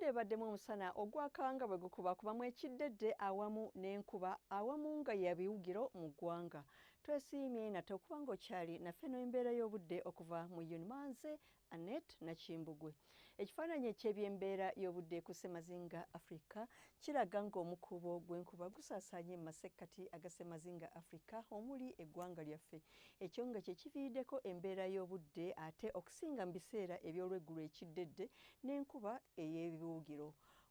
Obudde bubaddemu omusana ogwaka nga bwe gukubakubamu ekiddedde awamu n'enkuba awamu nga ya biwugiro mu ggwanga. Twesiimye nate okuba ng'okyali naffe n'embeera y'obudde okuva mu UNMA nze Annette Nakimbugwe. Ekifaananyi eky'ebyembeera y'obudde ku Ssemazinga Africa kiraga ng'omukuubo gw'enkuba gusaasaanye mu masekkati aga Ssemazinga Africa omuli eggwanga lyaffe. Ekyo nga kye kiviiriddeko embeera y'obudde ate okusinga mu biseera eby'olweggulo ekiddedde n'enkuba ey'ebiwugiro.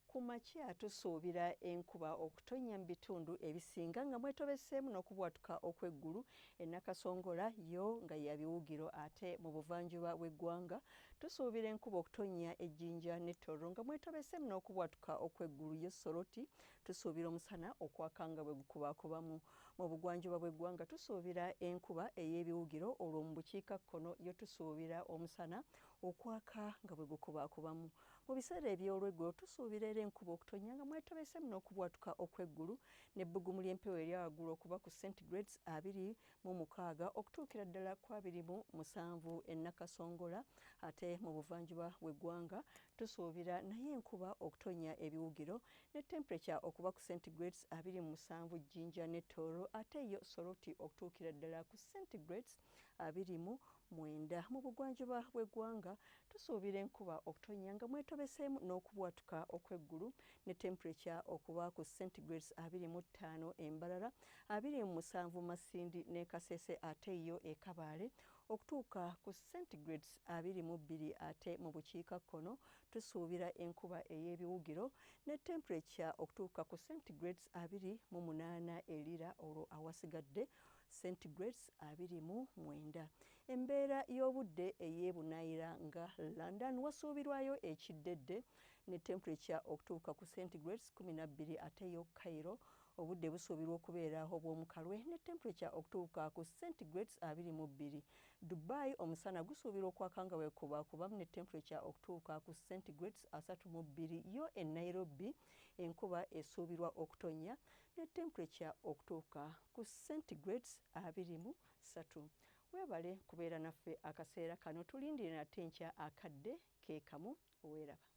Ku makya tusuubira enkuba okutonnya mu bitundu ebisinga nga mwetobeseemu n'okubwatuka okw'eggulu e Nakasongola yo nga ya biwugiro ate mu buvanjuba bw'eggwanga tusuubira enkuba okutonnya e Jinja ne Tororo nga mwetobeseemu n'okubwatuka okw'eggulu yo Soroti tusuubira omusana okwaka nga bwe gukubaakubamu. Mu bugwanjuba bw'eggwanga tusuubira enkuba ey'ebiwugiro olwo mu bukiikakkono yo tusuubira omusana okwaka nga bwe gukubaakubamu. Mu biseera eby'olweggulo tusuubira era enkuba okutonnya nga mwetobeseemu n'okubwatuka okw'eggulu n'ebbugumu ly'empewo erya waggulu okuba ku centigrades 26 okutuukira ddala ku 27 e Nakasongola ate mu buvanjuba bw'eggwanga tusuubira nayo enkuba okutonnya ebiwugiro ne temperature okuba ku centigrades 27 Jinja ne Tooro ate yo Soroti okutuukira ddala ku centigrades 29. Mu bugwanjuba bw'eggwanga tusuubira enkuba okutonnya nga mwetobeseemu n'okubwatuka okw'eggulu ne temperature okuba ku centigrades 25 e Mbarara, 27 Masindi ne Kasese ate yo e Kabaale okutuuka ku centigrades 22 ate mu bukiikakkono tusuubira enkuba ey'ebiwugiro ne temperature okutuuka ku centigrades 28 e Lira olwo awasigadde centigrades 29. Embeera y'obudde ey'ebunaayira nga London wasuubirwayo ekiddedde ne temperature okutuuka ku centigrades 12 ate yo Cairo obudde busuubirwa okubeera obw'omukalwe ne temperature okutuuka ku centigrades 22. Dubai omusana gusuubirwa okwaka nga wekubakubamu ne temperature okutuuka ku centigrades 32. Yo e Nairobi enkuba esuubirwa okutonnya ne temperature okutuuka ku centigrades 23. Weebale kubeera naffe akaseera kano, tulindire nate enkya akadde ke kamu. Weeraba.